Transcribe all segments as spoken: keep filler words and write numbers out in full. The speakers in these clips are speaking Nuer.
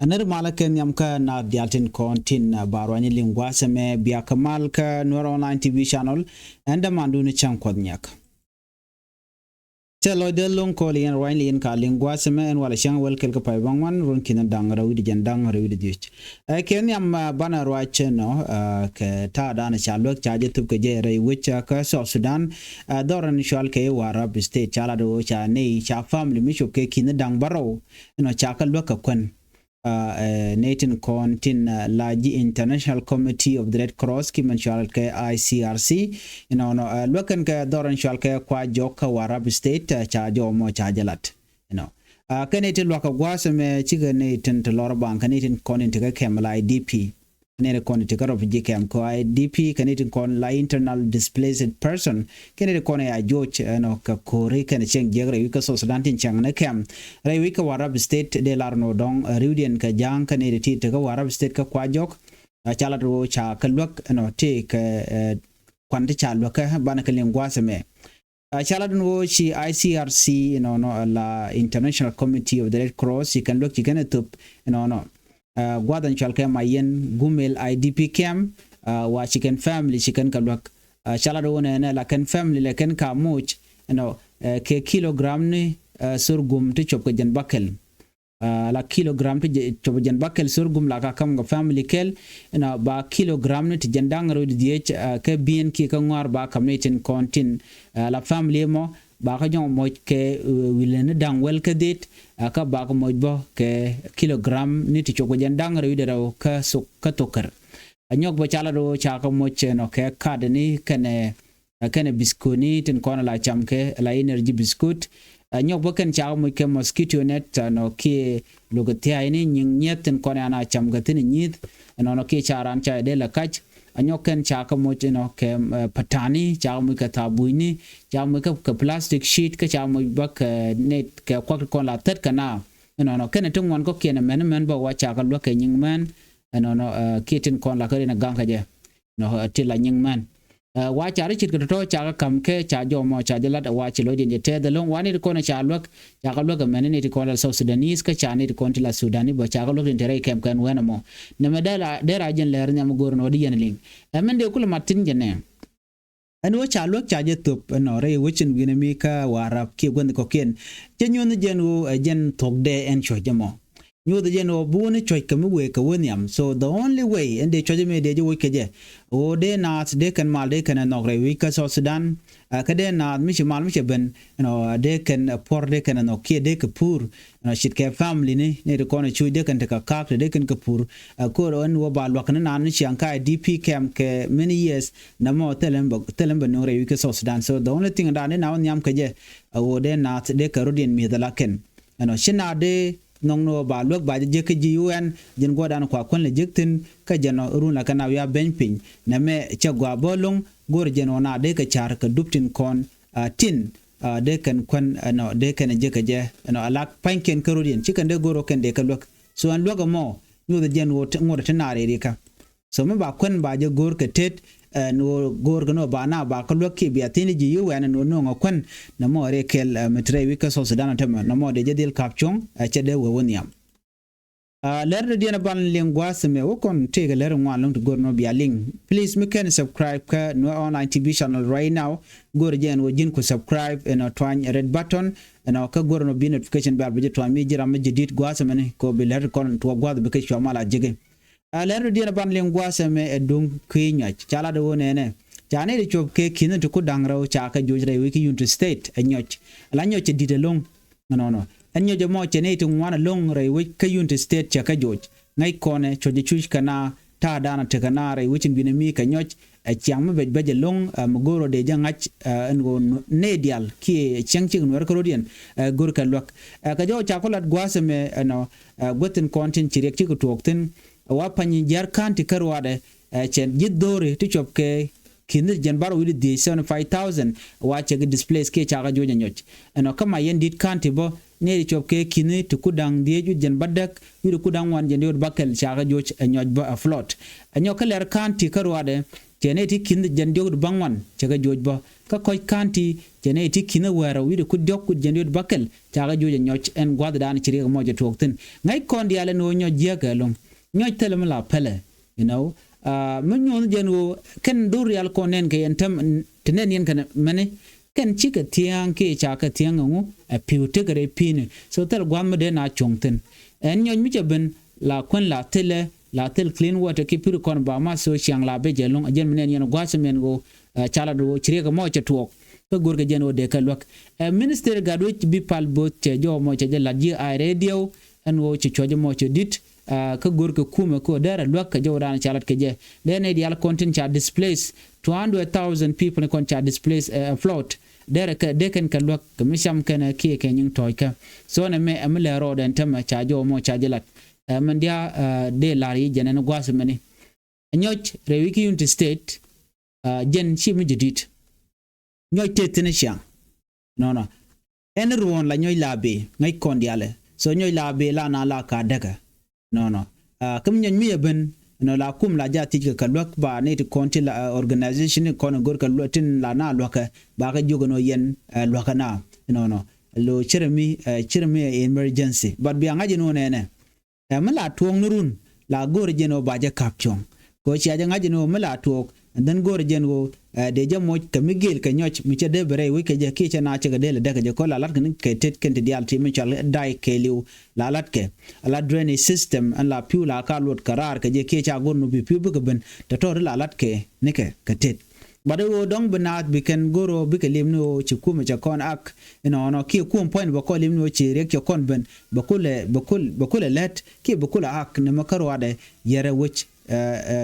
Ɛ nɛr malä kɛ nhiam kä naath diaal tin kɔn tin ba ruany liŋ gua̱a̱th ɛmɛ, bia kɛ mal kä Nuer Online T V channel. Ɛn dämandun cäŋ Kuɔth Nyak. Cɛ lɔcdä lo̱ŋ kɔl yɛn ruany liŋ ka liŋ gua̱a̱th ɛmɛ, ɛn walɛ cäŋ wel kɛl kä pay baŋ wan run ki̱n da̱ŋ rɛw wi̱cdɛ jiɛn da̱ŋ rɛw wi̱cdɛ dhiec. Ɛ kɛ nhiam banɛ ruac nɔ kɛ ta̱a̱ danɛ ca luäk ca jɛ thop kɛ jɛ rɛy wec kä South Sudan. Dhɔr ɛn cual kɛ Warrap State ca lat ɣöö ca nɛy ca family mi cop kɛ ki̱n da̱ŋ bärɔw ɛnɔ ca kɛ luäk kɛ kuän. Nɛy tin kɔn tin la ji̱ International Committee of the Red Cross ki mɛn cual kɛ I C R C. Inɔnɔ luäk kɛn kɛ dhɔr ɛn cual kɛ Kwajok kä Warrap State ca jɔw mɔ ca jɛ lat. Inɔ kɛ nɛy tin luäk kɛ gua̱a̱th ɛmɛ cikɛ nɛy tin ti lɔr baŋ kɛ nɛy tin kɔn in ti kɛ kɛm la I D P. Nɛy ti kɔn ti kɛ refugee camp kɛ I D P kɛ nɛy ti kɔn la internal displaced person. Kɛ nɛy ti kɔn ya joc ɛnɔ kɛ ko̱ri kɛn cieŋ jiɛk rɛy wi̱c kä South Sudan tin cieŋ ni kɛm rɛy wi̱c kä Warrap State dee lar nɔ dɔŋ riwdiɛn kɛ ja̱a̱ŋ kɛ nɛy ti ti kä Warrap State kä Kwajok. Ca lat ɣöö ca kɛ luäk ɛnɔ ti kɛ kuan ti ca luäk kɛ banɛ kɛ liŋ gua̱a̱th ɛmɛ. Ca lat ɛn ɣöö ci I C R C inɔnɔ la International Committee of the Red Cross ci kɛn luäk ci kɛn ɛ thop inɔnɔ. Gua̱a̱th ɛn cual kɛ Mayen Gumel I D P camp wa ci kɛn family ci kɛn kɛ luäk. Ca lat ɣöö nɛnɛ la kɛn family lɛ kɛn ka moc inɔ kɛ kilogram ni sorghum ti cop kɛ jɛn bäkɛl. La kilogram ti cop jɛn bäkɛl sorghum la ka kam kɛ family kɛl. Inɔ ba kilogram ni ti jɛn da̱ŋ rɛw di dhiec kɛ bi̱i̱n kiɛ kä ŋɔaar ba kam ni tin kɔn tin la family mɔ ba kä jɔŋ moc kɛ wilɛ ni da̱ŋ wel kä dhit. Kä ba kä moc bä kɛ kilogram ni ti cop kɛ jɛn da̱ŋ rɛw di rɛw kä thok kä thokär. Anyɔk bä ca la do ca kä moc ɛnɔ kɛ kat ni kɛnɛ kɛnɛ biskut ni tin kɔn la cam kɛ la energy biskut. Nyɔk bä kɛn ca kä moc kɛ mosquito net ɛnɔ kiɛ luk thiay ni nyiŋ nyieth tin kɔn ana cam kɛ thin nyieth. Ɛnɔnɔ kiɛ ca ran ca dee la kac. Anyɔk kɛn ca kä moc ɛnɔ kɛ patani ca kä moc kɛ thabuny ni ca kä moc kɛ plastic sheet kä ca kä moc bä kɛ net kɛ kuak kɔn la thät kɛ na. Ɛnɔnɔ kɛnɛ ti ŋuan kɔ kiɛn mɛn mɛn bä wa ca kä luäk kɛ nyiŋ mɛn. Ɛnɔnɔ kiɛ tin kɔn la kä rin gaŋ kɛ jɛ. Nɔ ti la nyiŋ mɛn. Wa ca ri cit kɛ tɔtɔ ca kä kam kɛ ca jɔmɔ ca jɛ lat wa ci lɔcdiɛn jɛ tɛth ɛlɔŋ wa ni ti kɔn ca luäk. Ca kä luäk ɛmɛn ni ti kɔn la South Sudanese kä ca ni ti kɔn ti la Sudani bä ca kä luäk tin te rɛy kɛm kɛn wɛn ɛmɔ. Nɛmɛ dee ra jɛn lɛr nhiam go̱r nɔ di yɛn liŋ. Ɛmɛn dee kulɛ mat thin jɛ nɛ. Ɛn wä ca luäk ca jɛ thop ɛnɔ rɛy wecin wi̱nɛ mi kä Warrap kiɛ guänh kɔkiɛn. Cɛ nyuɔ̱n jɛn wä ɛ jɛn thok dee ɛn cuɔ̱c ɛmɔ. Nyuɔth jɛn ɣöö bi wä ni cuɔ̱c kɛ mi wëë kɛ wä nhiam. So the only way ɛn dee cuɔ̱c mi dee jɛ woc kɛ jɛ ɣöö dee naath dee kɛn mal dee kɛn ɛ nhɔk rɛy wi̱c kä South Sudan. Kä dee naath mi ci mal mi cɛ ben ɛnɔ dee kɛn ɛ puɔ̱r dee kɛn ɛ nhɔk kiɛ dee kɛ puur. Ɛnɔ cit kɛ family ni ni ti kɔn ɛ cuc dee kɛn ti kɛ kaak ti dee kɛn kɛ puur. Ɛ ko̱r ɛn wä ba luak ni naan ni ciaŋ ka ɛ D P camp kɛ many years. Nɛ mɔ thilɛ bɛ nuŋ rɛy wi̱c kä South Sudan. So the only thing daan dee na wä nhiam kɛ jɛ ɛ ɣöö dee naath dee kɛ rot yɛn mi̱eth ɛ la kɛn. Ɛnɔ ci na dee nhɔk ni ɣöö ba luäk ba jɛ jek kä ji̱ U N ji̱n guɔ̱dan kua kuän lɛ jek thi̱n. Kä jɛn ɔ run la kɛn a wiaa beny piny nɛmɛ cɛ gɔaa bä lo̱ŋ. Go̱r jɛn ɔ na dee kɛ ca̱r kɛ dup tin kɔn a tin a dee kɛn kuän ɛnɔ dee kɛn jek kɛ jɛ ɛnɔ a lak pa̱nykiɛn kä rot yɛn ci kɛn dee go̱r ɔ kɛn dee kɛ luäk. So ɛn luäk ɛmɔ nyuɔth jɛn ɣöö ŋot ɛ ti naar ɛ rikä. So mi ba kuän ba jɛ go̱o̱r kɛ tet ɛn ɣöö go̱o̱r kɛ ni ɣöö ba na ba kä luäk kiɛ bia thi̱n ji̱ yi wɛn ɛn ɣöö no̱o̱ŋ ɛ kuän. Nɛ mɔ rɛ kɛl ɛ mi ti rɛy wi̱c kä South Sudan ɔ tämɛ nɛ mɔ dee jɛ dhil ka̱p cuɔ̱ŋ ɛ cɛ dee wee wä nhiam. Lɛr dee diɛn ɛ ban liŋ gua̱a̱th ɛmɛ wä kɔn tëëkɛ lɛr ŋuan lo̱ŋ ti go̱r nɔ bia liŋ. Please mi kɛn subscribe kä Nuer Online T V channel right now. Go̱r jɛ ɛn wä ji̱n ku subscribe ɛn ɔ tuany red button. Ɛn ɔ kä go̱r nɔ bi notification bell bi jɛ tuany mi ji̱ ram mi ji̱ di̱t gua̱a̱th ɛmɛni kɛ wä bi lɛr ti kɔn tuɔ gua̱a̱th bi kɛ cua mal a ji̱ki. Ɛ lɛr dɔ̱diɛn ɛ ban liŋ gua̱a̱th ɛmɛ ɛ duŋ kui̱ nyɔc ca lat ɛ ɣöö nɛnɛ. Ca nɛy ti cuɔp kɛ ki̱n ti ku da̱ŋ rɛw ca kɛ joc rɛy wi̱c kä Unity State ɛ nyɔc. Ala nyɔc cɛ di̱t ɛlɔ̱ŋ. Ɛnɔnɔ ɛn nyɔc ɛmɔ cɛ nɛy ti ŋuan ɛlɔ̱ŋ rɛy wi̱c kä Unity State cɛ kɛ joc. Ŋäc kɔnɛ cuɔc ɛ cuc kɛ na ta̱a̱ da̱a̱n ɛ tekɛ na rɛy wi̱c in wi̱n ɛmi kɛ nyɔc. Ɛ ciaŋ mi bɛc bɛc ɛlɔ̱ŋ ɛ mi go̱o̱r ɔ dee jɛ ŋa̱c ɛ ɛn ɣöö nɛy diaal kiɛ cieŋ cik nuɛr kä rɔ̱diɛn ɛ go̱o̱r kɛ luäk. Ɛ kɛ jɔw ca ku lat gua̱a̱th ɛmɛ ɛnɔ ɛ guäthin kɔn tin ci riɛk cik tuɔɔk thi̱n. Wa pany jiar ka̱n ti kä ruaadɛ ɛ cɛ ji̱ dho̱ri ti cuɔp kɛ ki̱n ni jɛn bar wi̱cdɛ dhiec seventy five thousand wa cɛ kɛ displace kiɛ ca kɛ juɔc ɛ nyɔc. Ɛnɔ kä ma yɛn di̱t ka̱n ti bä nɛy ti cuɔp kɛ ki̱n ni ti ku da̱ŋ dhiec wi̱cdɛ jɛn bädäk wi̱cdɛ ku da̱ŋ wan jɛn diot bäkɛl ca kɛ juɔc ɛ nyɔc bä ɛ flood. Ɛ nyɔk kä lɛr ka̱n ti kä ruaadɛ cɛ nɛy ti ki̱n jɛn diɔ̱k di bäŋuan cɛ kɛ juɔc bä. Kä Koch County cɛ nɛy ti ki̱n wäärä wi̱cdɛ ku diɔ̱k wi̱cdɛ jɛn diɔ̱k di bäkɛl ca kɛ juɔc ɛ nyɔc. Ɛn gua̱thdan ci riɛk ɛmɔ cɛ tuɔɔk thi̱n. Ŋäc kɔn diaal ɛn ɣöö nyɔc jiääk ɛlɔ̱ŋ. Nyɔc thilɛ mi la pälɛ, you know. Mi nyuɔ̱th jɛn ɣöö kɛn dhor rial kɔn nɛn kɛ yɛn tɛm ti nɛn yɛn kɛn mɛni kɛn cikɛ thiäŋ kiɛ ca kɛ thiäŋ ɛŋu ɛ pi̱w tekɛ rɛy pi̱i̱ni. So thil gua̱th mi dee na cuɔ̱ŋ thi̱n. Ɛn nyɔc mi cɛ ben la kuän la thilɛ la thil clean water ki pi̱r kɔn ba ma so ciaŋ la ben jɛ lo̱ŋ. Ɛ jɛn mi nɛn yɛn gua̱th mɛn ɣöö ca lat ɣöö ci riɛk ɛmɔ cɛ tuɔɔk. Kä go̱rkɛ jɛn ɣöö dee kɛ luäk. Ɛ minister gat wec bi pal bo̱th cɛ jɔw mɔ cɛ jɛ lat ji̱ ay radio ɛn ɣöö ci cuɔ̱c mɔ cɛ di̱t. Kä go̱rkɛ kumɛ kä dɛrɛ luäk kɛ jɔw dan ca lat kɛ jɛ. Dee nɛy diaal kɔn tin ca displace two hundred thousand people ni kɔn ca displace ɛ flood. Dɛrɛ kɛ dee kɛn kɛ luäk kɛ mi cam kɛn kiɛ kɛ nyiŋ tɔ̱ɔ̱c kä. So nɛ mɛ ɛ mi lɛ rɔɔdɛ ɛn tämɛ ca jɔw mɔ ca jɛ lat. Ɛ mɛn dia dee lar yi jɛn ɛn gua̱th mɛni. Ɛ nyɔc rɛy wi̱c ki Unity State. Jɛn ci mi jɛ di̱t. Nyɔc tëë thi̱n ciaŋ. Nɔnɔ. Ɛn ruɔ̱ɔ̱n la nyɔc la bee ŋäc kɔn diaalɛ. So nyɔc la bee la na la ka däkä. Nɔnɔ. Kä mi nyɔc mi ɛ ben nɔ la kum la ja thiec kɛ kɛ luäk ba ni ti kɔn ti la organization ni kɔn go̱r kɛ luäk tin la na luäkɛ ba kɛ jiök ɛn ɔ yɛn luäkɛ na. Nɔnɔ. Lo cire mi cire mi emergency but bia ŋa̱c ɛn ɔ nɛnɛ. Ɛ mi la tuɔɔk ni run la go̱o̱rɛ jɛn ɣöö ba jɛ ka̱p cuɔ̱ŋ. Kɛ ɣöö cia jɛ ŋa̱c jɛn ɣöö mi la tuɔɔk. And then go̱o̱rɛ jɛn ɣöö ɛ dee jɛ moc kɛ mi gëël kɛ nyɔc mi cɛ dee bɛ rɛy wec kɛ jɛ kiɛ cɛ na cɛ kɛ dee lɛ däk kɛ jɛ kɛ la la̱t kɛ ni kɛ tet kɛn ti diaal ti mi cɔal da̱a̱ kɛ li̱w la la̱t kɛ. La drainage system ɛn la pi̱w la ka luɔt kɛ raar kɛ jɛ kiɛ ca go̱r nu bi pi̱w bikɛ ben tɔ̱tɔ̱ ri la la̱t kɛ nikɛ kɛ tet. Bat i̱ ɣöö dɔ̱ŋ bi naath bi kɛn go̱r ɣöö bikɛ li̱em ni ɣöö ci kumɛ cɛ kɔn ak. Inɔnɔ kiɛ kum puɔ̱ny bɛ kɔn li̱em ni ɣöö ci riɛk cɛ kɔn ben bɛ kulɛ bɛ kul bɛ kulɛ lät kiɛ bɛ kulɛ ak ni mɛ kä ruaadɛ yɛrɛ wec.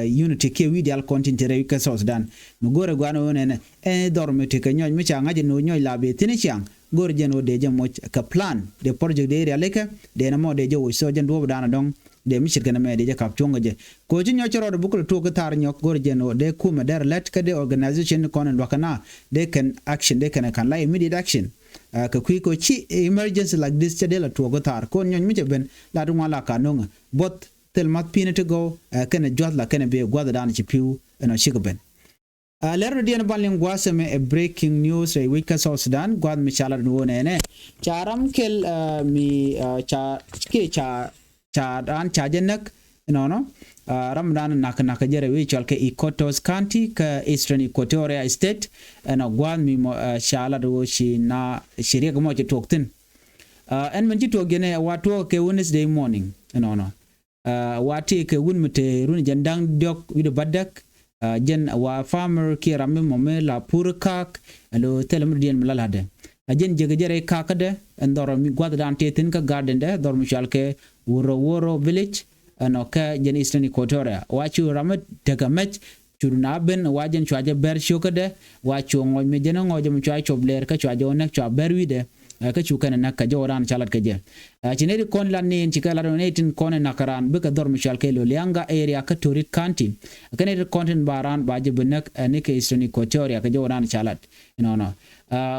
Unity kiɛ wi̱i̱ diaal kɔn tin te rɛy wi̱c kä South Sudan. Mi go̱rɛ gua̱a̱n ɣöö nɛnɛ ɛn dhɔr mi tekɛ nyɔc mi ca ŋa̱c ni ɣöö nyɔc la bee thi̱n ciaŋ. Go̱rɛ jɛn ɣöö dee jɛ moc kɛ plan dee project dee rialikä dee nɛ mɔ dee jɛ woc so jɛn duɔ̱ɔ̱p daanɔ dɔ̱ŋ. Dee mi ce̱tkɛ nɛ mɛ dee jɛ kap cuɔ̱ŋ kɛ jɛ. Kɛ ɣöö ci nyɔc cɛ rɔɔdɛ buk lɛ tuɔɔk kä thaar nyɔk go̱rɛ jɛn ɣöö dee kumɛ dɛr lät kä dee organization ni kɔn in luakä na dee kɛn action dee kɛn ɛ ka̱n la immediate action. Kɛ kui̱ kɛ ɣöö ci emergency like this cɛ dee la tuɔɔk kä thaar kɔn nyɔc mi cɛ ben la ti ŋuan la ka no̱ŋɛ buɔth thil math pi̱n ti gɔw. Kɛnɛ jua̱th la kɛnɛ bee gua̱th daanɔ ci pi̱w ɛnɔ cikɛ ben. Lɛr ni diɛn ban liŋ gua̱a̱th ɛmɛ ɛ breaking news rɛy wec kä South Sudan gua̱a̱th mi ca lat ni wä nɛnɛ. Ca ram kɛl mi ca kiɛ ca ca raan ca jɛ näk. Inɔnɔ ram dan nak nak jɛ rɛy wec cɔal kɛ Iquitos County kä Eastern Equatoria State. Ɛnɔ gua̱a̱th mi mɔ ca lat wä ci na ci riɛk mɔ ci tuɔk thi̱n. Ɛn min ci tuɔk jɛn ɛ wa tuɔk kɛ Wednesday morning. Inɔnɔ. Wa tëëkɛ wut mi te run jɛn da̱ŋ diɔ̱k wi̱cdɛ bädäk. Jɛn wa farmer kiɛ ram mi mɔ mi la pur ka̱a̱k. Alo thilɛ mi diɛn mi la la̱tdɛ. A jɛn jek jɛ rɛy ka̱a̱kädɛ ɛn dhɔr mi gua̱thdan tëë thi̱n kä gardendɛ dhɔr mi cual kɛ Woro Woro village. Ɛnɔ kɛ jɛn Eastern Equatoria wa cu ram mi tekɛ mɛc. Cu na ben wa jɛn cua jɛ bɛr cio̱kädɛ wa cu ŋɔc mi jɛn ŋɔc jɛ mi cua cop lɛɛr kä cua jɛ wä näk cua bɛr wi̱dɛ. Kä cu kɛn ɛ näk kɛ jɔw raan ca lat kɛ jɛ. Ci nɛy ti kɔn lat ni in ci kɛ lat ni tin kɔn ɛ nak raan bikɛ dhɔr mi cual kɛ Lolianga area kä Torit County. Kɛ nɛy ti kɔn tin ba raan ba jɛ bi näk ni kɛ Eastern Equatoria kɛ jɔw raan ca lat. Inɔnɔ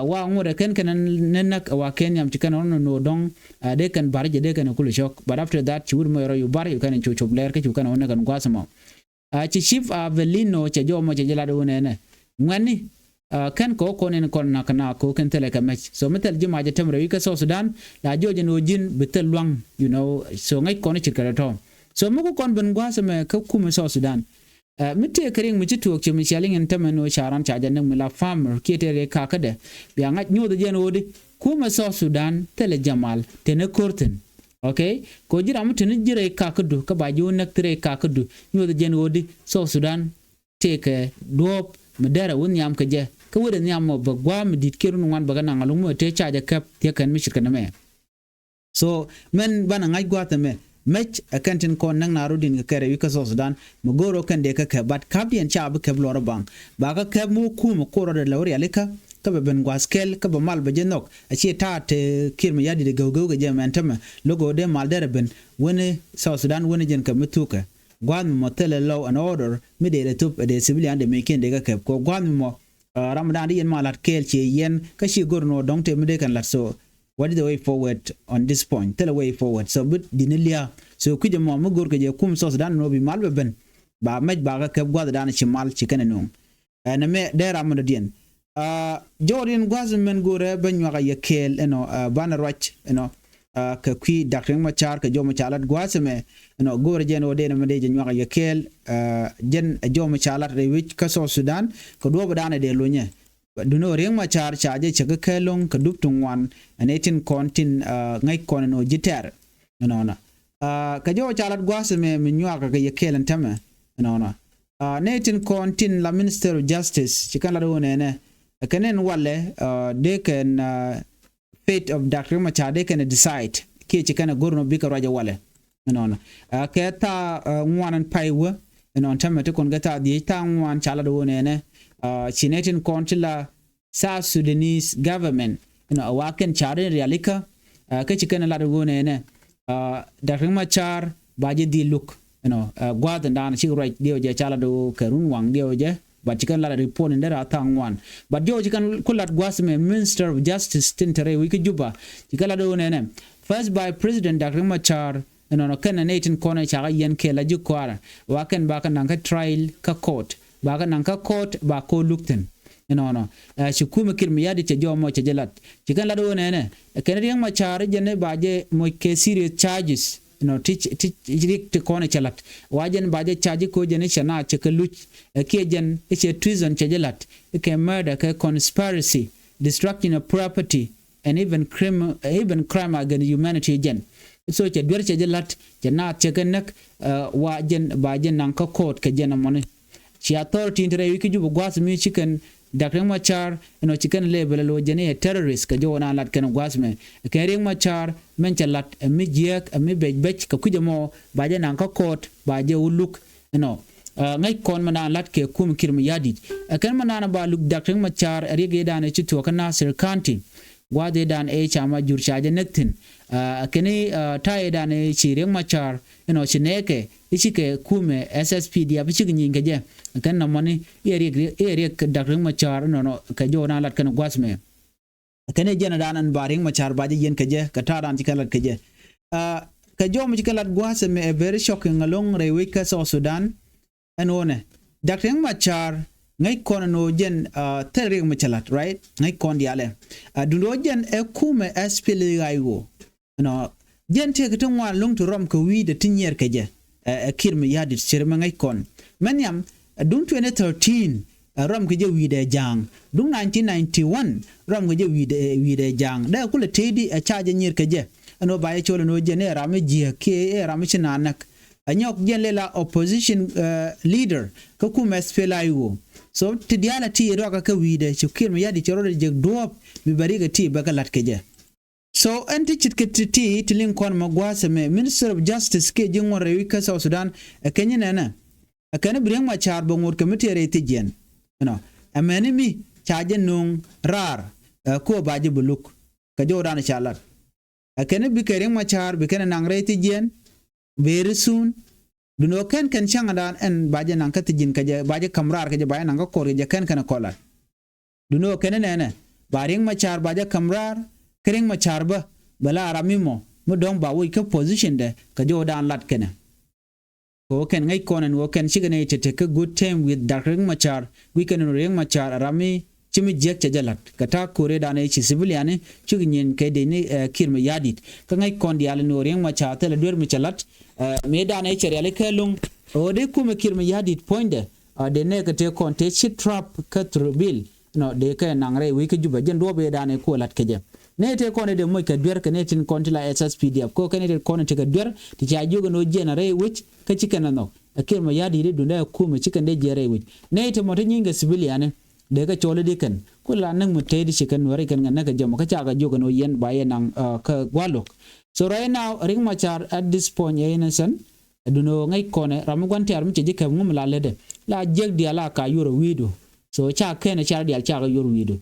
wa ŋut ɛ kɛn kɛn ni näk wa kɛn yam ci kɛn rɔn ni no̱o̱ dɔŋ. Dee kɛn bar jɛ dee kɛn kulɛ cɔk but after that ci wut mɔ yɔrɔ yu bar yu kɛn cu cop lɛɛr kä cu kɛn wä näk kɛn gua̱a̱th mɔ. Ci Chief Avelino cɛ jɔw mɔ cɛ jɛ lat wun ɛnɛ ŋuɛni. Kɛn kɛ wä kɔn in kɔn nak nak kɛ wä kɛn thilɛ kɛ mɛc so mi thil ji̱ mac ɛ tɛm rɛy wi̱c kä South Sudan. La jiɔc ɛn ɣöö ji̱n bi thil luaŋ you know so ŋäc kɔn i̱ ce̱tkɛ tɔ̱tɔ̱. So mi ku kɔn ben gua̱a̱th ɛmɛ kä kumɛ South Sudan. Mi tëëkɛ riɛk mi ci tuɔɔk ci mi cia liŋ in tämɛ ni ɣöö ca ran ca jɛ näk mi la farmer kiɛ tëë rɛy ka̱a̱kädɛ. Bia ŋa̱c nyothɛ jɛ ɛn ɣöö di kumɛ South Sudan thilɛ jamal teni ko̱r thi̱n. Okay. Kɛ ɣöö ji̱ ram mi teni ji̱ rɛy ka̱a̱kädu kä ba ji̱ wä näk thi rɛy ka̱a̱kädu. Nyothɛ jɛ ɛn ɣöö di South Sudan tëëkɛ duɔ̱ɔ̱p mi derɛ wä nhiam kɛ jɛ kä wä dee nhiam mɔ bɛ gua̱a̱ mi di̱t kiɛ run ŋuan bɛ kɛ naŋ alum mi tëë ca jɛ kɛp thiɛ kɛn mi ce̱tkɛ nɛmɛ. So mɛn banɛ ŋa̱c gua̱a̱th ɛmɛ mɛc ɛ kɛn tin kɔn näk na rot in kɛ kɛrɛ wi̱c kä South Sudan. Mi go̱o̱r ɔ kɛn dee kä kɛp but ka̱pdiɛn ca bi kɛp luɔr ɔ baŋ ba kä kɛp mi wä kuum ɛ ko̱r rɔdɛ lɛ wä rialikä. Kä bɛ ben gua̱a̱th kɛl kä bɛ mal bɛ jɛ nhɔk a ciɛ ta̱a̱ te kiɛr mi ya̱di̱t ɛ gɛw gɛw kɛ jɛ mɛn tämɛ lo̱k ɛ wä dee mal derɛ ben. Wen i̱ South Sudan wen i̱ jɛn kɛ mi thukɛ gua̱a̱th mi mɔ thilɛ law and order mi dee lɛ thop ɛ dee civilian dee mec kiɛn dee kä kɛp kɛ gua̱a̱th mi mɔ. Ram dan di yɛn ma la̱t kɛɛl ciɛ yɛn kä ci go̱r nɔ dɔ̱ŋ te mi dee kɛn la̱t so. What is the way forward on this point? Thilɛ way forward so bi di ni lia̱a̱ so kui̱c ɛmɔ mi go̱r kɛ jɛ kum South Sudan nɔ bi mal bɛ ben. ba mec ba kɛ kɛp gua̱thdan ci mal ci kɛn ɛ nuŋ. Ɛ nɛ mɛ dee ram mɛ dɔ̱diɛn. Jɔwdiɛn gua̱th mɛn go̱rɛ bä nyuak a yɛ kɛɛl ɛnɔ banɛ ruac ɛnɔ kɛ kui̱ Dak Riek Machar kɛ jɔw mɛ ca lat gua̱th mɛ ɛnɔ go̱rɛ jɛn ɣöö dee nɛ mɛ dee jɛ nyuak a yɛ kɛɛl. Jɛn ɛ jɔw mɛ ca lat rɛy wec kä South Sudan kɛ duɔ̱ɔ̱p dan ɛ dee lunyɛ. Duni ɣöö Riek Machar ca jɛ cɛ kä kɛɛl lo̱ŋ kɛ dup ti ŋuan ɛn ɛ tin kɔn tin ŋäc kɔn ɛn ɣöö ji̱ tɛr ɛnɔnɔ. Kɛ jɔw ca lat gua̱th mɛ mi nyuak kɛ yɛ kɛɛl ɛn tämɛ ɛnɔnɔ. Nɛ tin kɔn tin la Minister of Justice ci kɛn lat ɣöö nɛnɛ kɛn ɛn walɛ dee kɛn fate of Dak Riek Machar dee kɛn decide kiɛ ci kɛn ɛ go̱r nɔ bikɛ ruac ɛ walɛ. Ɛnɔnɔ kɛ thaa ŋuan ɛn pay wä ɛnɔn tämɛ ti kɔn kɛ thaa dhiec thaa ŋuan ca lat ɣöö nɛnɛ ci nɛ tin kɔn ti la South Sudanese government ɛnɔ a wa kɛn car in rialikä. Kä ci kɛn lat ɣöö nɛnɛ Dak Riek Machar ba jɛ dhil luk ɛnɔ gua̱th ɛn dan cik ruac diɛw jɛ ca lat ɣöö kɛ run waŋ diɛw jɛ. But ci kɛn lat report in dee ra thaŋ wan but diɛw ci kɛn ku lat gua̱th mɛ Minister of Justice tin te rɛy wi̱c kä Juba. Ci kɛn lat ɣöö nɛnɛ first by President Dak Riek Machar ɛnɔnɔ kɛn ɛ nɛy tin kɔn ɛ cakɛ yɛn kɛɛl a ji̱ kɔaarɛ wa kɛn ba kɛ naŋ kä trial kä court ba kɛ naŋ kä court ba ko̱ luk thi̱n. Ɛnɔnɔ ci kumɛ Kiir Mayardit cɛ jɔw mɔ cɛ jɛ lat ci kɛn lat ɣöö nɛnɛ kɛn Riek Machar jɛn ba jɛ moc kɛ serious charges. Ɛnɔ ti ti rik ti kɔn cɛ lat wa jɛn ba jɛ charge ko jɛn cɛ na cɛ kɛ luc kiɛ jɛn cɛ treason cɛ jɛ lat kɛ murder kɛ conspiracy destruction of property and even crime even crime against humanity jɛn. So cɛ duer cɛ jɛ lat cɛ naath cɛ kɛ näk wa jɛn ba jɛ naŋ kä court kɛ jɛn amɔni. Ci authority in te rɛy wi̱c kä Juba gua̱th mi ci kɛn Dak Riek Machar ɛnɔ ci kɛn label ɛ lo̱ jɛn i̱ ɛ terrorist kɛ jɔw na lat kɛn gua̱th mɛ kɛ Riek Machar mɛn cɛ lat ɛ mi jiääk ɛ mi bec bec kɛ kui̱c ɛmɔ ba jɛ naŋ kä court ba jɛ wä luk. Ɛnɔ ŋäc kɔn mɛ naan lat kɛ kum Kiir Mayardit ɛ kɛn mɛ naan ba luk Dak Riek Machar ɛ Riek ëëdan ɛ ci thuɔ̱k kä Nasir County. Gua̱th ëëdan ëë ca ma jur ca jɛ näk thi̱n kɛn i̱ ta̱a̱ ëëdan ëë ci Riek Machar ɛnɔ ci nɛɛkɛ i̱ cikɛ kumɛ S S P D F i̱ cikɛ nyieny kɛ jɛ. Kɛn nɔmɔni i̱ ɛ Riek i̱ ɛ Riek Dak Riek Machar ɛnɔnɔ kɛ jɔw na lat kɛn gua̱th mɛ. Kɛn i̱ jɛn ɛ dan ɛn ba Riek Machar ba jɛ yɛn kɛ jɛ kɛ ta̱a̱ dan ci kɛ lat kɛ jɛ. Kɛ jɔw mi ci kɛ lat gua̱th mɛ ɛ very shocking ɛlɔ̱ŋ rɛy wec kä South Sudan. Ɛn ɣöö nɛ Dak Riek Machar ŋäc kɔn ɛn ɣöö jɛn thil Riek mi cɛ la̱t right ŋäc kɔn diaalɛ. Duundɛ ɣöö jɛn ɛ kumɛ S P L A I O ɛnɔ jɛn tëëkɛ ti ŋuan lo̱ŋ ti rɔm kɛ wi̱i̱dɛ ti nyiɛɛr kɛ jɛ. Ɛ Kiir Mayardit cir mɛ ŋäc kɔn mɛ nhiam duŋ twenty thirteen rɔm kɛ jɛ wi̱i̱dɛ ja̱a̱ŋ duŋ nineteen ninety one rɔm kɛ jɛ wi̱i̱dɛ wi̱i̱dɛ ja̱a̱ŋ dee kulɛ tëëdi ɛ ca jɛ nyiɛɛr kɛ jɛ. Ɛn ɣöö ba jɛ col ɛn ɣöö jɛn ɛ ram mi jiääk kiɛ ɛ ram mi ci naan näk. Anyɔk jɛn lɛ la opposition leader kä kum S P L A I O. So ti diaal a ti ruakä kä wi̱i̱dɛ ci Kiir Mayardit cɛ rɔɔdɛ jek duɔ̱ɔ̱p mi bɛ rikɛ ti bɛ kɛ la̱t kɛ jɛ. So ɛn ti ce̱tkɛ ti ti ti liŋ kɔn mɛ gua̱a̱th ɛmɛ Minister of Justice kiɛ ji̱ ŋuɔ̱t rɛy wi̱c kä South Sudan ɛ kɛn nyi nɛnɛ ɛ kɛn bi Riek Machar bɛ ŋot kɛ mi tëë rɛy thiec jiɛn. Ɛnɔ ɛmɛni mi ca jɛ no̱o̱ŋ raar ɛ kuɔ ba jɛ bi luk kɛ jɔwdan ca lat. Ɛ kɛn bi kɛ Riek Machar bi kɛn ɛ naŋ rɛy thiec jiɛn. Very soon. Duundɛ ɣöö kɛn kɛn cäŋdan ɛn ba jɛ naŋ kä thiec jiɛn kɛ jɛ ba jɛ ka̱m raar kɛ jɛ ba jɛ naŋ kä ko̱r kɛ jɛ kɛn kɛn ɛ kɔlat. Duundɛ ɣöö kɛn ɛ nɛnɛ ba Riek Machar ba jɛ ka̱m raar kä Riek Machar bä bɛ la ram mi mɔ mi dɔ̱ŋ ba woc kä position dɛ kɛ jɔwdan lat kɛnɛ. Kɛ ɣöö kɛn ŋäc kɔn ɛn ɣöö kɛn cikɛ nɛy tɛtɛ kä good time with Dak Riek Machar gui̱c kɛn ɛn ɣöö Riek Machar ɛ ram mi ci mi jiäk cɛ jɛ la̱t kɛ ta̱a̱ ko̱r ëëdan ëë ci civilian ni cuk nyin kɛ dec ni Kiir Mayardit. Kä ŋäc kɔn diaal ɛn ɣöö Riek Machar thilɛ duer mi cɛ la̱t mëëdan ëë cɛ rialikä ɛlɔ̱ŋ. Ɣöö dee kumɛ Kiir Mayardit puɔ̱nydɛ dee nɛɛkɛ tëë kɔn tëë ci trap kä Thurbil. Nɔ dee kɛ naŋ rɛy wec kä Juba jɛn duɔ̱ɔ̱p ëëdan ëë kuɔ la̱t kɛ jɛ. Nɛy tëë kɔn ëë dee moc kɛ duer kɛ nɛy tin kɔn ti la S S P D F kɛ ɣöö kɛ nɛy tëë kɔn ëë tekɛ duer ti ca jiök ɛn ɣöö jiɛn a rɛy wec kä ci kɛn ɛ nhɔk. Ɛ Kiir Mayardit i̱ duundɛ ɛ kumɛ ci kɛn dee jiɛn rɛy wec nɛy te mɔ te nyieeny kɛ civilian ni. Dee kɛ cɔl i̱di kɛn ku la näk mi tëëdi ci kɛn nuɛɛri kɛn ŋɛ näk kɛ jɛ mɔ kä cakɛ jiök ɛn ɣöö yɛn ba yɛ naŋ kä gua̱lok. So right now Riek Machar at this point ɛ innocent. Duundɛ ɣöö ŋäc kɔnɛ ram mi gua̱n tɛ̈r mi cɛ ji̱ kɛp ŋum la lätdɛ la jiäk diaal a ka yuɔr ɛ wi̱i̱du. So ca kɛn ɛ car diaal cakɛ yuɔr wi̱i̱du.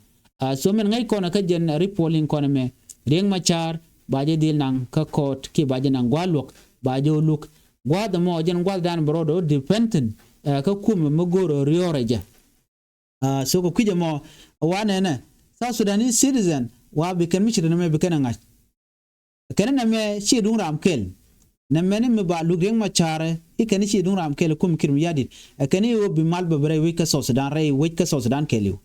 So min ŋäc kɔnɛ kä jɛn ri puɔl in kɔnɛ mɛ Riek Machar ba jɛ dhil naŋ kä kɔɔt kiɛ ba jɛ naŋ gua̱a̱th luɔ̱k ba jɛ wä luk. Gua̱a̱th ɛmɔ jɛn gua̱a̱th dan bɛ rɔɔdɛ wä depend thi̱n kä kumɛ mi go̱o̱r ɛ riɔ̱ɔ̱rɛ jɛ. So kɛ kui̱c ɛmɔ wa nɛnɛ South Sudanese citizen wa bi kɛn mi ci ri nɛmɛ bi kɛn ɛ ŋa̱c. Kɛn nɛmɛ ci duŋ ram kɛl. Nɛmɛni mi ba luk Riek Machar i̱ kɛn i̱ ci duŋ ram kɛɛl i̱ kum Kiir Mayardit, ɛ kɛn i̱ ɣöö bi mal bɛ bi rɛy wec kä South Sudan, rɛy wec kä South Sudan kɛɛliw.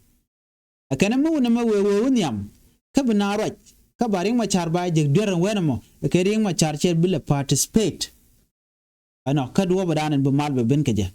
Ɛ kɛn i̱ mi wun ɛmɛ wëë wëë wä nhiam kä bi na ruac kä ba Riek Machar ba jek duer ɛn wɛn ɛmɔ, ɛ kɛ Riek Machar cɛ bi lɛ participate. Ɛnɔ kä duɔɔpdan ɛn bi mal bɛ ben kɛ jɛ.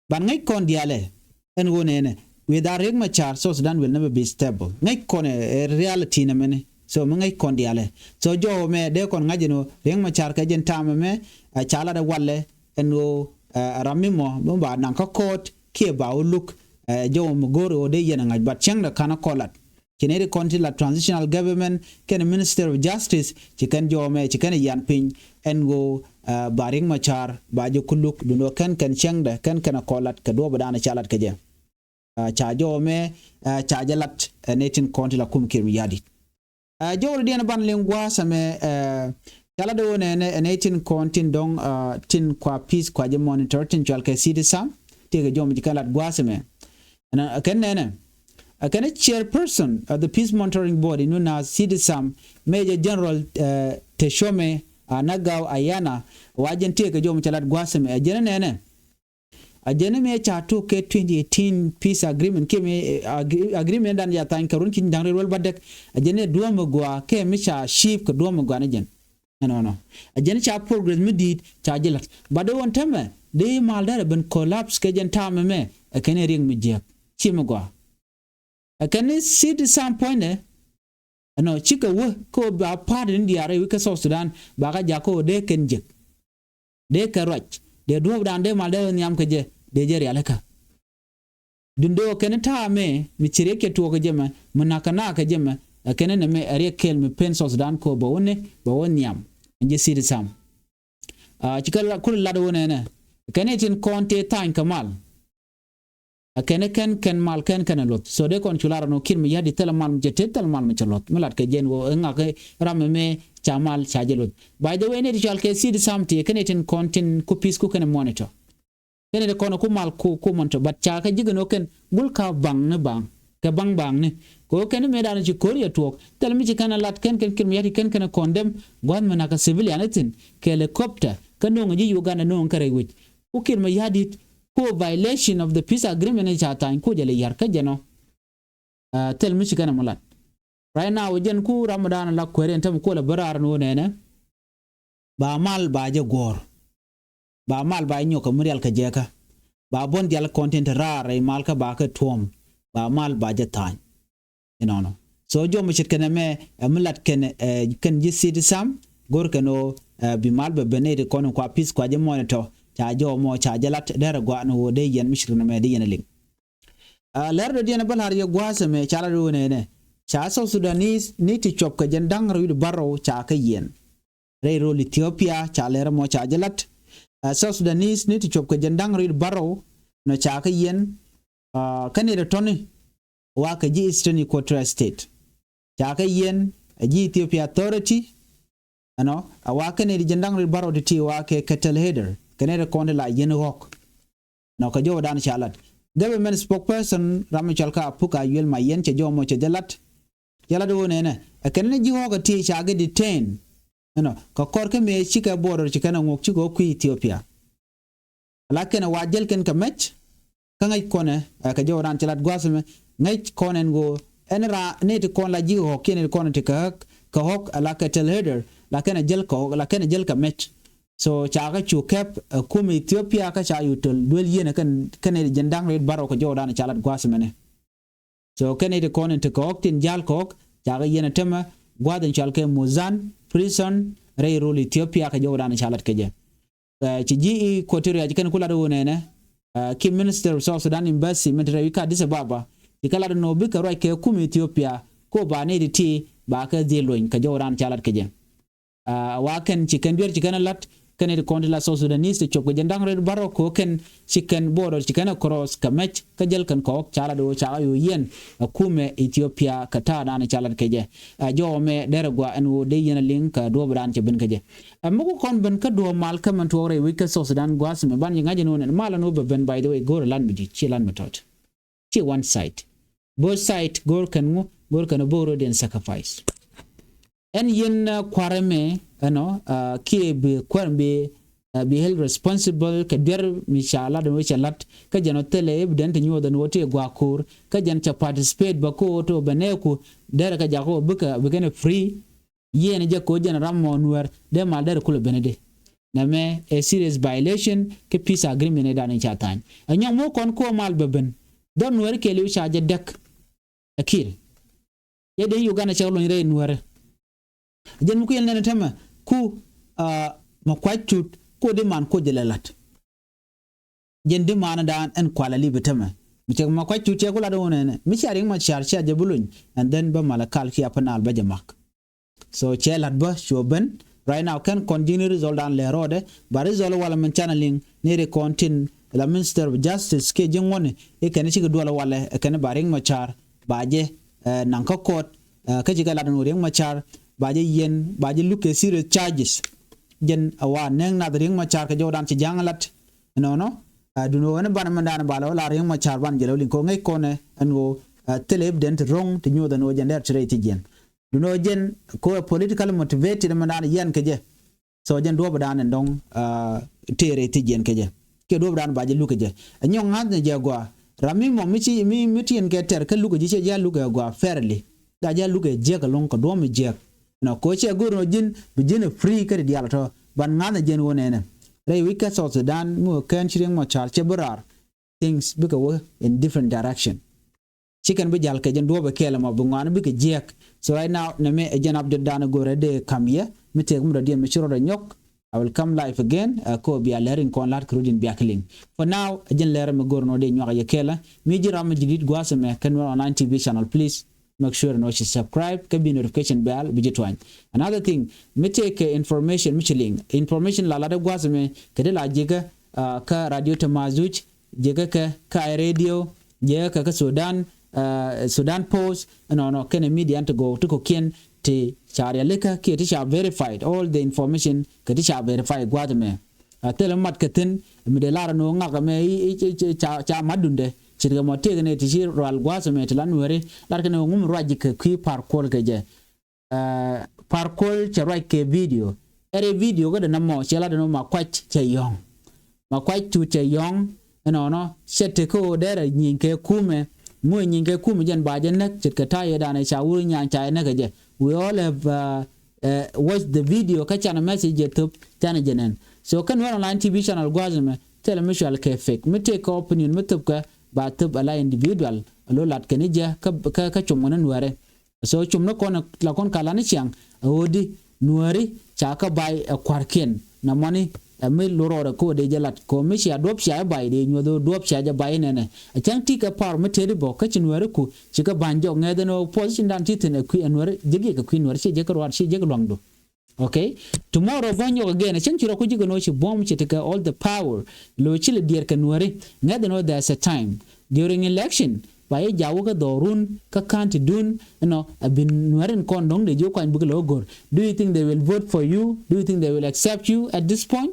Ban ŋäc kɔn diaalɛ ɛn ɣöö nɛnɛ, without Riek Machar, South Sudan will never be stable. Ŋäc kɔn ɛ, ɛ reality nɛmɛni. So mi ŋäc kɔn diaalɛ. So jɔw ɛmɛ dee kɔn ŋa̱c ɛn ɣöö Riek Machar kɛ jɛn ta̱a̱m ɛmɛ, ɛ ca lat ɛ walɛ ɛn ɣöö, ɛ ram mi mɔ mi ba naŋ kä court kiɛ ba wä luk, ɛ jɔw ɛmɛ go̱o̱r ɣöö dee yɛn ɛ ŋa̱c, but cäŋdɛ ka̱n ɛ kɔn lat. Ci nɛy ti kɔn ti la transitional government kɛnɛ Minister of Justice, ci kɛn jɔw ɛmɛ ci kɛn yian piny ɛn ɣöö, ah, ba Riek Machar ba jɛ kuluk, duundɛ kɛn kɛn cäŋdɛ kɛn kɛn a kɔn lat kɛ duɔɔpdan ca lat kɛ jɛ. Ah, ca jɔw ɛmɛ, ah, ca jɛ lat, eh, nɛy tin kɔn ti la kum Kiir Mayardit. Ah, jɔw rɔ diɛn ban liŋ gua̱a̱th ɛmɛ, eh, ca lat ɣöö nɛnɛ, eh, nɛy tin kɔn tin dɔ̱ŋ, ah, tin kua peace kua jɛ monitor tin cual kɛ CITESAM, tëëkɛ jɔw ɛmɛ ci kɛn lat gua̱a̱th ɛmɛ. Ɛn, ɛ kɛn nɛnɛ, ɛ kɛn ɛ chairperson of the peace monitoring body, nuna CITESAM, Major General, eh, Teshome Anagao Ayana, wa jɛn tëëkɛ jɔw ɛmɛ ca lat gua̱a̱th ɛmɛ, ɛ jɛn nɛnɛ. Ɛ jɛn ɛmɛ ca tok kɛ twenty eighteen peace agreement, kiɛ mi, eh, agri-, agreement dan ca tha̱a̱ny kɛ run ki̱ny da̱ŋ rɛl wal bädäk, ɛ jɛn ɛ duɔ̱ɔ̱p mi gɔaa, kɛ mi ca achieve kɛ duɔ̱ɔ̱p mi gɔaa ni jɛn. Ɛnɔnɔ. Ɛ jɛn ca progress mi di̱i̱t ca ji̱ la̱t. But dee wä ɛn täämɛ dee mal derɛ ben collapse kɛ jɛn ta̱a̱ mɛmɛ, ɛ kɛn ɛ Riek mi jiääk. Ci mi gɔaa. Ɛ kɛn ni CITESAM puɔ̱nydɛ. Ɛnɔ cikɛ wä kä ba party ni diaal rɛy wec kä South Sudan ba kä jakä ɣöö dee kɛn jek. Dee kɛ ruac. Dee duɔ̱ɔ̱pdan dee mal derɛ nhiam kɛ jɛ. Dee jɛ rialikä. Duundɛ ɣöö kɛn ta̱a̱ mɛ mi ci Riek cɛ tuɔɔk kɛ jɛ mɛ, mi na̱k kɛ na̱k kɛ jɛ mɛ, ɛ kɛn nɛmɛ ɛ Riek kɛl mi pen South Sudan kɛ ɣöö bɛ wä ni, bɛ wä nhiam. Ɛn ji̱ CITESAM. Ah, ci kɛ la, kulɛ lat ɣöö nɛnɛ. Kɛn i̱ tin kɔn tëë tha̱a̱ny kɛ mal. Ɛ kɛn i̱ kɛn, kɛn mal kɛn kɛn ɛ luɔth. So dee kɔn cu lar ɛn ɣöö Kiir Mayardit thilɛ mal mi cɛ tet, thilɛ mal mi cɛ luɔth. Mi lat kɛ jɛn ɣöö ɛ ŋak i̱ ram ɛmɛ ca mal ca jɛ luɔth. By the way, nɛy ti cɔal kɛ CITESAM ti, kɛn i̱ tin kɔn tin ku peace ku kɛn ɛ monitor. Kɛn i̱ ti kɔn ku mal ku, ku monitor, but ca kɛ ji̱ kɛn ɣöö kɛn gul ka baŋ ni baŋ, kɛ baŋ baŋ ni. Kɛ ɣöö kɛn mëëdan ci ko̱r yɛ tuɔɔk, thil mi ci kɛn a lat kɛn, kɛn Kiir Mayardit kɛn kɛn a condemn, gua̱th mi na̱k kɛ civilian ni thi̱n, kɛ helicopter, kä no̱o̱ŋ ji̱ Uganda no̱o̱ŋ kä rɛy wec. Ku Kiir Mayardit, ku violation of the peace agreement ni ca tha̱a̱ny, ku jɛ lɛ yar kä jɛn ɔ. Ah, thil mi ci kɛn a mi lat. Right now, jɛn ku ram mi dan la kuɛɛr ɛn täämɛ ku lɛ bä raar ni wä nɛnɛ. Ba mal ba jɛ guɔ̱ɔ̱r. Ba mal ba jɛ nyɔk kɛ mi rial kɛ jɛ kä. Ba buɔ̱n dial kɔn tin te raar rɛy mal kä ba kɛ tuɔ̱ɔ̱m. Ba mal ba jɛ tha̱a̱ny. Inɔnɔ. So jɔw mi ce̱tkɛ nɛmɛ, ɛ mi lat kɛn, ɛ kɛn ji̱ CITESAM, go̱r kɛn ɣöö, ɛ bi mal bɛ ben nɛy ti kɔn kua peace kua jɛ monitor, ca jɔw mɔ ca jɛ lat derɛ gua̱a̱ ni ɣöö dee yɛn mi ce̱tkɛ nɛmɛ dee yɛn liŋ. Ah, lɛr dɔ̱diɛn bä la̱r yɛ gua̱a̱th ɛmɛ ca lat ɣöö nɛnɛ. Ca South Sudanese ni ti cuɔp kɛ jɛn da̱ŋ rɛw wi̱cdɛ bärɔw ca kä yiɛn. Rɛy rol Ethiopia ca lɛr mɔ ca jɛ lat. Ah, South Sudanese ni ti cuɔp kɛ jɛn da̱ŋ rɛw wi̱cdɛ bärɔw nɔ ca kä yiɛn. Ah, kä nɛy ti tɔ̱ni wa kɛ ji̱ Eastern Equatoria State. Ca kä yiɛn, ɛ ji̱ Ethiopia Authority. Ɛnɔ, a wa kɛn nɛy ti jɛn da̱ŋ rɛw wi̱cdɛ bärɔw ti ti wa kɛ cattle header. Kɛ nɛy ti kɔn ti la yiɛn ɣɔ̱k. Nɔ kɛ jɔwdan ca lat. Government spokesperson ram mi cɔal kä Apuk Ayuel Mayɛn cɛ jɔw mɔ cɛ jɛ lat. Cɛ lat ɣöö nɛnɛ. Ɛ kɛn ni ji̱ ɣɔ̱k ɛ ti ca kɛ detain. Ɛnɔ, kɛ kɔr kä mëë cikɛ border ci kɛn ɛ ŋuɔk cikɛ ɣöö kui̱ Ethiopia. Ala kɛn ɛ wa jäl kɛn kɛ mɛc. Kä ŋäc kɔnɛ, ɛ kɛ jɔwdan cɛ lat gua̱a̱th ɛmɛ. Ŋäc kɔn ɛn ɣöö ɛn raa nɛy ti kɔn la ji̱ ɣɔ̱k kiɛ nɛy ti kɔn ti kɛ ɣäk kɛ ɣɔ̱k ala kɛ cattle header, la kɛn ɛ jäl kɛ ɣɔ̱k, la kɛn ɛ jäl kɛ mɛc. So ca kä cu kɛp, ɛ, kum Ethiopia kä ca cu töl duel yieen ɛ kɛn, kɛn nɛy ti jɛn da̱ŋ rɛw wi̱cdɛ bärɔw kɛ jɔwdan ca lat gua̱a̱th ɛmɛnɛ. So kɛn nɛy ti kɔn in ti kɛ ɣɔ̱k tin ja̱l kɛ ɣɔ̱k ca kɛ yiɛn ɛ tämɛ gua̱a̱th in cɔal kɛ Muzan prison rɛy rol Ethiopia kɛ jɔwdan ca lat kɛ jɛ. Ɛ, ci ji̱ Equatoria ci kɛn ku lat ɣöö nɛnɛ, ɛ, ki Minister of South Sudan Embassy min te rɛy wi̱i̱ kä Addis Ababa ci kɛ lat ɛn ɣöö bikɛ ruac kɛ kum Ethiopia ko ba nɛy ti ti ba kɛ dhil luny kɛ jɔwdan ca lat kɛ jɛ. Ɛ, wa kɛn ci kɛn duer ci kɛn ɛ lat kɛn nɛy ti kɔn ti la South Sudanese ti cuɔp kɛ jɛn da̱ŋ rɛw wi̱cdɛ bärɔw ko kɛn ci kɛn border ci kɛn ɛ cross kɛ mɛc kä jäl kɛn kɔk ca lat ɣöö ca ɣä ɣöö yiɛn ɛ kumɛ Ethiopia kɛ ta̱a̱ dan ca lat kɛ jɛ. Ɛ, jɔw mɛ derɛ gua ɛn ɣöö dee yɛn ɛ liŋ kɛ duɔ̱ɔ̱p dan cɛ ben kɛ jɛ. Ɛ, mi ku kɔn ben kä duɔ̱ɔ̱p mal kä mɛn tuɔɔk rɛy wec kä South Sudan gua̱a̱th mɛ ban yɛ ŋa̱c ɛn ɣöö nɛn mal ɛn ɣöö bɛ ben, by the way, go̱o̱r ɛ lan mi di̱i̱t ci lan mi tɔt. Ci one side. Both side go̱o̱r kɛn ŋu, go̱o̱r kɛn bo̱o̱r rɔ diɛn sacrifice. Ɛn yɛn, ɛ, kuarɛ mɛ, ɛnɔ, ah, kiɛ bi kuäär bi, ah, bi held responsible kɛ duer mi ca lat ɛn ɣöö cɛ lat. Kä jɛn ɔ thilɛ evident ti nyuɔth ɛn ɣöö ti gua̱a̱k ko̱o̱r. Kä jɛn cɛ participate bä ko̱o̱r ti ɣöö bɛ nɛɛku derɛ kɛ jakä ɣöö bikɛ, bikɛn ɛ free. Yieen jɛ ko̱o̱r jɛn ram mɔ Nuäär dee mal derɛ kulɛ ben ɛ di. Nɛmɛ ɛ serious violation kä peace agreement ɛ dan in ca tha̱a̱ny. Ɛ nyɔk mo̱o̱ kɔn ko̱o̱r mal bɛ ben. Dhɔr Nuäär kɛɛliw ca jɛ däk. Ɛ Kiir. Yɛ dee Uganda cɛ luny rɛy Nuäärɛ. Jɛn mi ku yɛn nɛn tɛmɛ ku, ah, Makuac Tut ku di man ku jɛ lɛ lat. Jɛn di man dan ɛn kualɛ li bi tɛmɛ. Mi cɛ Makuac Tut cɛ ku lat wun ɛnɛ. Mi cia Riek Machar cia jɛ bi luny. And then bä Malakal ki Upper Nile bä jɛ mak. So cɛ lat bä cuɔ ben. Right now kɛn kɔn ji̱n result dan lɛ rɔɔdɛ. Ba result walɛ min canɛ liŋ ni ri kɔn tin la Minister of Justice kiɛ ji̱ ŋuɔni. I̱ kɛn cikɛ duɔl walɛ, i̱ kɛn ba Riek Machar ba jɛ, eh, naŋ kä court, eh, kä cikɛ lat ni Riek Machar ba jɛ yɛn, ba jɛ luk kɛ serious charges. Jɛn a wa nɛŋ nath Riek Machar kɛ jɔwdan ci ja̱ŋ lat. Nɔnɔ, eh, dun ɣöö ɛn banɛ mɛn dan ba lɛ wä la Riek Machar ban jɛ lɛ wä liŋ kɛ ɣöö ŋäc kɔnɛ ɛn ɣöö, eh, thilɛ evident ti ro̱ŋ ti nyuɔth ɛn ɣöö jɛn dɛr ti rɛy ti jiɛn. Dun ɣöö jɛn kɛ ɣöö ɛ political motivated mɛn dan yɛn kɛ jɛ. So jɛn duɔ̱ɔ̱p dan ɛn dɔ̱ŋ, ah, tëë rɛy thiec yɛn kɛ jɛ. Kiɛ duɔ̱ɔ̱p dan ba jɛ luk kɛ jɛ. Ɛ nyɔk ŋa̱th ni jɛ gɔaa. Ram mi mɔ mi ci, mi, mi ti yɛn kɛ tɛr kä luk kɛ ji̱ cɛ jɛ luk kɛ gɔaa fairly. Ca jɛ luk kɛ jiɛk ɛlɔ̱ŋ kɛ duɔ̱ɔ̱p mi jiɛk. Nɔ kɛ ɣöö cɛ go̱r nɔ ji̱n bi ji̱n ɛ free kä ti diaal tɔ. Ban ŋa̱th ni jɛn ɣöö nɛnɛ. Rɛy wi̱c kä South Sudan mi ɣöö kɛn ci Riek Machar cɛ bi raar. Things bikɛ wä in different direction. Ci kɛn bi jal kɛ jɛn duɔ̱ɔ̱pɛ kɛɛl ɛmɔ bi ŋɔaani bikɛ jiɛk. So right now nɛ mi ɛ jɛn update dan go̱rɛ dee kam yɛ mi tëëk mi dɔ̱diɛn mi ci rɔɔdɛ nyɔk. I will come live again. Ɛ kɔ bia lɛr in kɔn la̱t kɛ rut in bia kɛ liŋ. For now ɛ jɛn lɛr mi go̱r nɔ dee nyuak yɛ kɛɛl. Mi ji̱ ram mi ji̱ dit gua̱a̱th ɛmɛ kɛ Nuer Online T V channel, please make sure nɔ ci subscribe kɛ bi notification bell bi ji̱ tuany. Another thing, mi tëëk kɛ information mi ci liŋ. Information la lat ɛ gua̱a̱th ɛmɛ kɛ dee la ji̱ kɛ, ah, kä Radio Tamazuj, jiäkä kɛ Kai Radio, jiäkä kɛ kä Sudan, ah, Sudan Post, ɛnɔnɔ kɛnɛ media ti gɔw ti kɔ̱kiɛn ti ca rialikä kiɛ ti ca verified, all the information kɛ ti ca verified gua̱a̱th ɛmɛ. Ah, thilɛ mat kɛ thi̱n mi dee lar ɛn ɣöö ŋak ɛmɛ i̱, i̱, i̱, i̱, ca, ca mat duundɛ ce̱tkɛ mɔ tëëk ɛn ɛ ti ci rual gua̱a̱th ɛmɛ ti la Nuääri lar kɛn ɛ ɣöö ŋum ruac ji̱ kɛ kui̱ Par Kuol kɛ jɛ. Ah, Par Kuol cɛ ruac kɛ video. Ɛ rɛy video kä dee nɔmɔ cɛ lat ɛn ɣöö Makuac cɛ yɔ̱ŋ. Makuac Tut cɛ yɔ̱ŋ. Ɛnɔnɔ cɛ tekɛ ɣöö derɛ nyieny kɛ kumɛ. Ŋu ɛ nyieny kɛ kumɛ jɛn ba jɛ näk ce̱tkɛ ta̱yɛ danɛ ca wur nyaany ca jɛ näk kɛ jɛ. We all have, uh, uh, watched the video kä canɛ message jɛ thöp canɛ jɛ nɛn. So kä Nuer Online T V channel gua̱a̱th ɛmɛ thilɛ mi cual kɛ fake. Mi tëëk kɛ opinion mi thöpkɛ ba thöp ala individual. Alo lat kɛn i̱ jɛ kä, kä, kä com kɛn i̱ Nuäärɛ. So com ni kɔn la kɔn ka lan i̱ ciaŋ ɛ ɣöö di Nuääri ca kä bay ɛ kua̱rkiɛn. Na mɔni ɛ mi lo rɔɔdɛ kä ɣöö dee jɛ lat kɛ ɣöö mi cia duɔ̱p cia jɛ bay dee nyuɔth ɣöö duɔ̱p cia jɛ bay inɛnɛ. Ɛ cäŋ ti kɛ power mi tëëdi bä kä ci Nuääri ku ci kɛ ba̱ny jɔk ŋɛth ɛn ɣöö position dan ti thi̱n ɛ kui̱ ɛ Nuääri ji̱ giɛk kɛ kui̱ Nuääri ci jɛ kɛ ruaar ci jɛ kɛ luaŋdu. Okay. Tomorrow bä nyɔk again. Cäŋ ci rɔ ku ji̱ kɛ nɔ ci buɔ̱m ci tekɛ all the power. Lo ci lɛ diɛɛr kɛ Nuääri. Ŋäth ɛn ɣöö there's a time. During election ba yɛ jaw kä dhɔrun kä ka̱n ti dun. Ɛnɔ a bi Nuääri in kɔn dɔ̱ŋ dee ji̱ kuany bikɛ lɛ wä go̱r. Do you think they will vote for you? Do you think they will accept you at this point?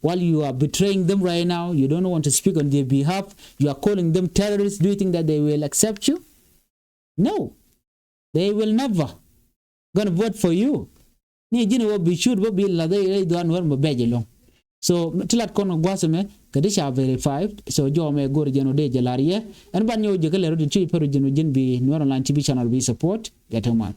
While you are betraying them right now, you don't want to speak on their behalf. You are calling them terrorists. Do you think that they will accept you? No. They will never gonna vote for you. Ni ji̱n wä bi cut wä bi lath rɛy dhuan wär mɛ bɛc ilɔŋ. So ti lat kɔn gua̱th mɛ kɛ ti ca verified. So jɔmɛ go̱r jɛn wä dee jɛ lar yɛ. Ɛn ban nyɔw jɛ kä lɛ rɔ di ti pɛr jɛn wä ji̱n bi Nuer Online T V channel bi support. Yɛ tɛ mal.